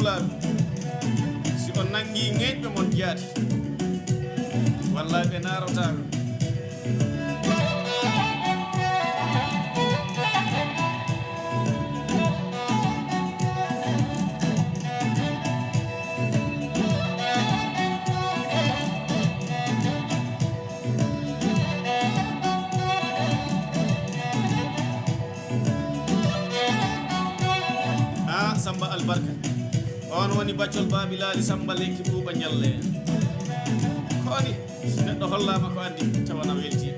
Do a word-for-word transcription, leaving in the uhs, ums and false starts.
Pulaagu. Si on nanngii ŋeeñɓe mon jaati, wallaahi ɓe naarotaako. Ah, Samba Albarka. On woni baccol Baabilaali Samba lekki ɓuuɓa ñalle. Ko ni, si neɗɗo hollaama ko anndi, tawana weltii.